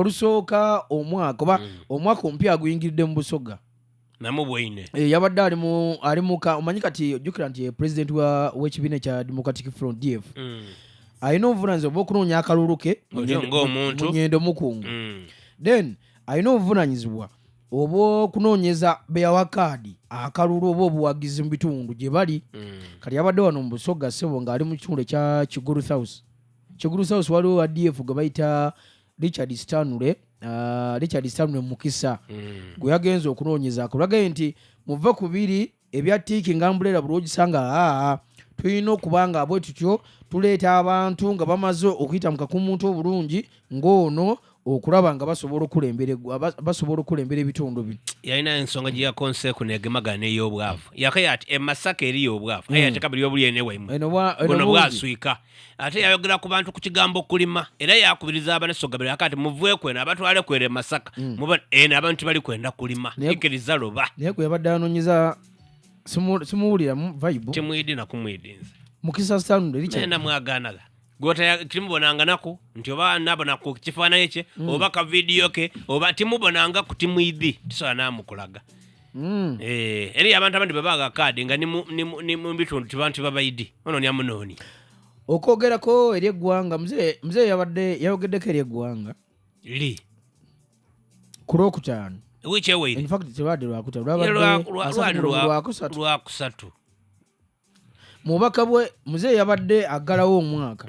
Olusooka omwaka oba omwaka omupya aguyingiridde mu Busoga. Namubwaine. Eh, yabadde ali mu ali muka omanyi kati ojjukira nti ye president wa w'ekibiina ekya Democratic Front, DF. Alina obuvunaanyizibwa obw'okunoonya akalulu ke mu Otyo ng'omuntu. Mu Nyendo Mukungu. Then alina obuvunaanyizibwa obw'okunoonyeza beyawa kaadi akalulu oba obuwagizi mu bitundu gye bali. Kati yabadde wano mu Busoga, ssebo, ng'ali mu kitundu ekya Kigulu South. Kigulu South waliwo wa DF gwe bayita Richard Stanley Mukisa gwe yagenze okunoonyezaako. Lwagaye nti muve ku biri ebya tiiki nga umbrella buli ogisanga. Aa, tulina okuba nga bwe tutyo tuleeta abantu nga bamaze okuyita mu kakumuntu obulungi ng'ono okulaba nga basobola okukulembera ebitundu bino. Yalina ensonga gye yakonseeku negemagana n'ey'obwavu. Yakaya ati e Masaka eriyo obwavu, aye ate kabiri obuli ene waimwe Eno eno buno bungi. Bwaswika. Ate yayogera ku bantu ku kigambo kulima, era yakubiriza abanesoga bere akati muveeku eno abatwale kwera e Masaka. Muba eno abantu bali kwenda kulima. Ikkiriza loba. Naye gwe yabadde anoonyeza simuwulira mu vibe. Timwidi nakumwidi nze. Mukisa Stanley naye Richard. Namwaganaga gwotaya timubonanga naku nti oba nabona ku kifaananyi kye oba ka vidiyo ke oba timubonangaku, timwidi, tisobola namukulaga. Eh, eriyo abantu abandi bebaga kaadi nga ni mu bitundu tibantu babaidi onoonya munooni. Okwogerako eri eggwanga, mzee yabadde yayogeddeko eri eggwanga li ku Lwokutaano. Wiiki eweire. In fact tebadde Lwakutaano, Ye lwabadde lwali Lwakusatu. Lwakusatu. Mu bubaka bwe mzee yabadde aggalawo omwaka.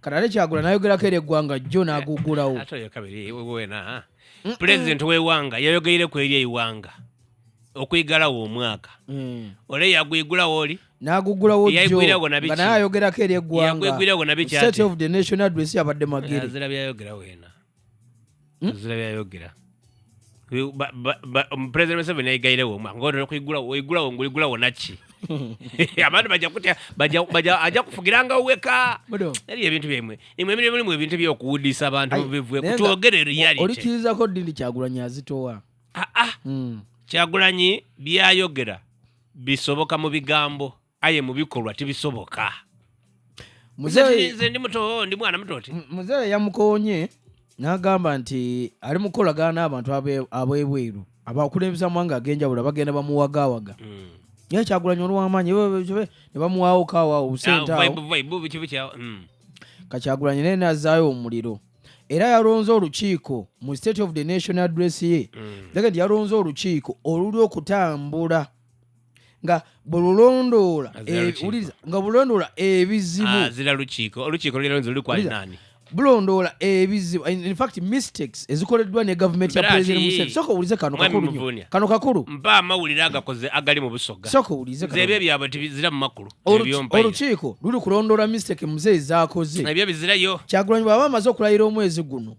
Kati ate Kyagula nayogerako eri eggwanga jjo n'aguggulawo. Ate oyo kabiri wena pulezidenti w'eiwanga yayogeireku eri eiwanga okwigalawo omwaka. Ole yagwigulawo oli N'aguggulawo jjo Yaggwirawo na biki? nga naye ayogerako eri eggwanga. Yaggwirawo na biki State ate? of the Nation Address yabadde Magere. Azira byayogera wena, azira byayogera. President Museveni yayigairewo omwaka ng'otera okuigulawo oigulawo ng'oigulawo naki? Abantu bajja kutya, bajja ajja kufugirangawo weka. Mudo. Eriyo ebintu byaimwe, imwe emirimu mulimu ebintu by'okuwudiisa abantu. Ai, bivwe naye nga kutwogere reality. Olikkirizako ddi nti Kyagulanyi azitowa? Ah, ah. Kyagulanyi byayogera bisoboka mu bigambo, aye mu bikolwa tibisoboka. Nze ndi muto, ndi mwana muto ti. Muzeeyi yamukoonye n'agamba nti ali mu kukolagana n'abantu ab'ebweru abakulembeza amawanga ag'enjawulo bagenda bamuwagawaga. Naye Kyagulanyi olw'amaanyi ne bamuwaawo kaawo obusente awo. Vibe, vibe, biki biki awo. Kakyagulanyi naye n'azzaayo omuliro era yalonze olukiiko mu State of the Nation Address ye. Leke nti yalonze olukiiko oluli okutambula nga bwelulondoola Azira lukiiko. Wuliriza, nga bulondoola ebizibu. Azira lukiiko, olukiiko lulonze luli kwali Wuliriza. nani? Bulondoola ebizibu, in fact mistakes ezikoleddwa ne gavumenti ya Mbeera President ati, Museveni. Sooka owulize kano. Mwami Kakulu nnyo. Muvunya. Kano kakulu. Mpa amawulire agakoze agali mu Busoga. Sooka owulize Nze kano. ebyo byabwe tibizira mu makulu. Ebyompaire. Olukiiko luli kulondoola mistake muzeeyi zaakoze. Ebyo bizirayo. Kyagulanyi bw'aba amaze okulayira omwezi guno,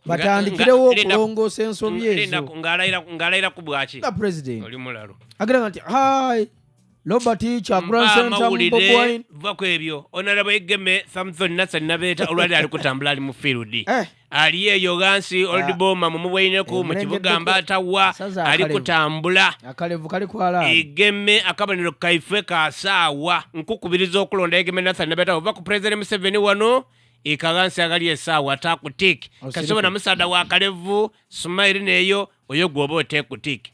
batandikirewo okulongoosa ensobi ezo. Ng'alayira ku bwaki? Nga president. Oli mulalu. Agira nti, "Hi, Robert Kyagulanyi Mpa Ssentamu, Bobi amawulire Wine." Va ku ebyo. Honorable Egeme Samson Nathan Nabeeta olwali ali kutambula, ali mu field. Ali eyo ghansi Old Boma mumubweineku mu kibuga. Omulengeddeko. Mbaatawa Asaze ali akalevu. kutambula. Akalevu kali kwalaani. Egeme akabonero kaife kasaawa. Nkukubiriza okulonda Egeme Nathan Nabeeta ova ku President Museveni wano ekaghansi agali esaawa takutik. Osirike. Kasobona musaada wa kalevu smile neyo oyo gwoba oteekutik.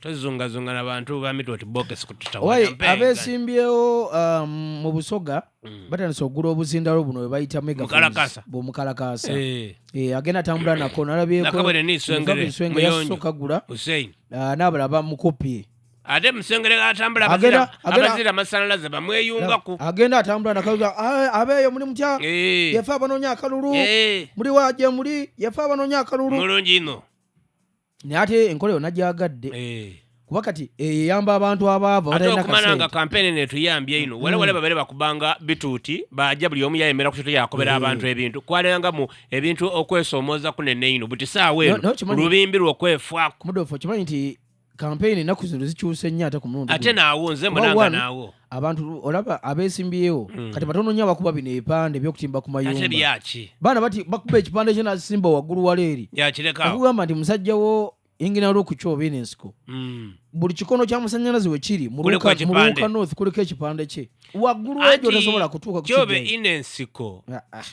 Tozungazunga na bantu ba mitwe oti bokesi Owaye kututawa. abeesimbyewo mu Busoga batandise okugula obuzindalo buno bwe bayita megaphones. Mukalakasa. Bw'omukalakasa. Eh, agenda atambula nako nalabyeko. Nakabone ni Swengere, Swengere Muyonjo. yasooka gula. Hussein. Ah, n'abalala bamukopye. Ate Musengere atambula abazira amasanalaze bamweyungaku. Agenda atambula nako, "Ah, abeeyo muli mutya? Yefe abanoonya akalulu. Muli waje muli yefe abanoonya akalulu." Mulungi ino. Naye ate enkola eyo nagyagadde kuba kati eyamba abantu abaava Ate batalina okumana nga kasente. Kampeni netuyambye ino wale wale babere bakubanga bituuti baja buli omu yayemera ku kitu yakobera abantu ebintu kwalengamu ebintu okwesomooza kunene ino buti saawa eno No, kimanyi- lubimbi lwokwefaako. Mudofu, okimanyi nti kampeyini ennaku zino zikyuse nnyo ate ku mulundi Ate guno. naawo nze Kuba mbonanga one, naawo abantu olaba abeesimbyewo kati batono nnyo abakuba bino ebipande ebyokutimba ku Ate mayumba. byaki? Baana bati bakuba ekipande kye nasimba waggulu wala eri. Yakirekawo. Okugamba nti musajja wo ingina lwokukya oba eno ensiko, buli kikono kya musannyalaze we kiri mu Kuliko mu ekipande. Luuka North kuliko ekipande kye waggulu egyo Anti tosobola kutuuka kyobe kukijjayo. ino ensiko. Ah, ah.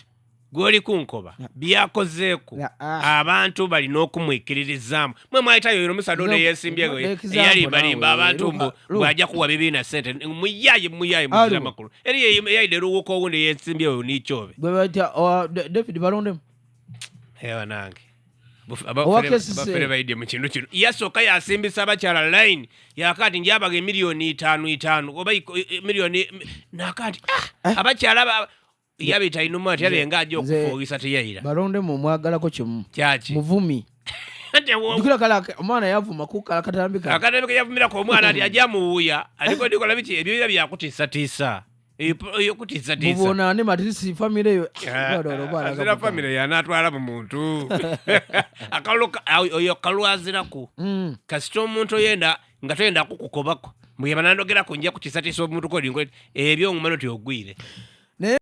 Gwoli kunkoba byakozeeku Ah. abantu balina okumwikiririzaamu. Mwe mwayitayo yono omusaadha ono Nze- eyeesimbyewo nkuwadde example eyalimbalimba naawe, abantu mbu bw'ajja kuwa bibiina sente. Muyaye muyaye muzira Alu. makulu. Eri eyaidde eruwuka owundi eyeesimbyewo n'ekyobe. Gwe bayita David Balondemu. Ewa nange. Owa KCCA. Abafere baidye mu kintu kino. Yasooka yasimbisa abakyala line yakati njabaga emiliyoni itaano itaano oba miliyoni nakati ah, abakyala yabita inuma ati yabenga ajja okufuugisa teyayira. Balondemu omwagalako kimu. Kyaki? Muvumi. Ate Jjukira kale omwana yavuma ku kala katambi kano. Akatambi ke yavumirako omwana ati ajja muwuya aliko ndikola biki ebyo bira byakutiisatiisa. Ebyo kutiisatiisa. Mubonaane matirisi famire eyo. Ah, azira famire yanaatwala mu muntu. Akalulu oyo kalwaziraku. Kasita omuntu oyenda nga toyenda kukukobako. Mbu yaba nandogeraku nja kutiisatiisa omuntu kodi nkola ebyo ngumano ti ogwire.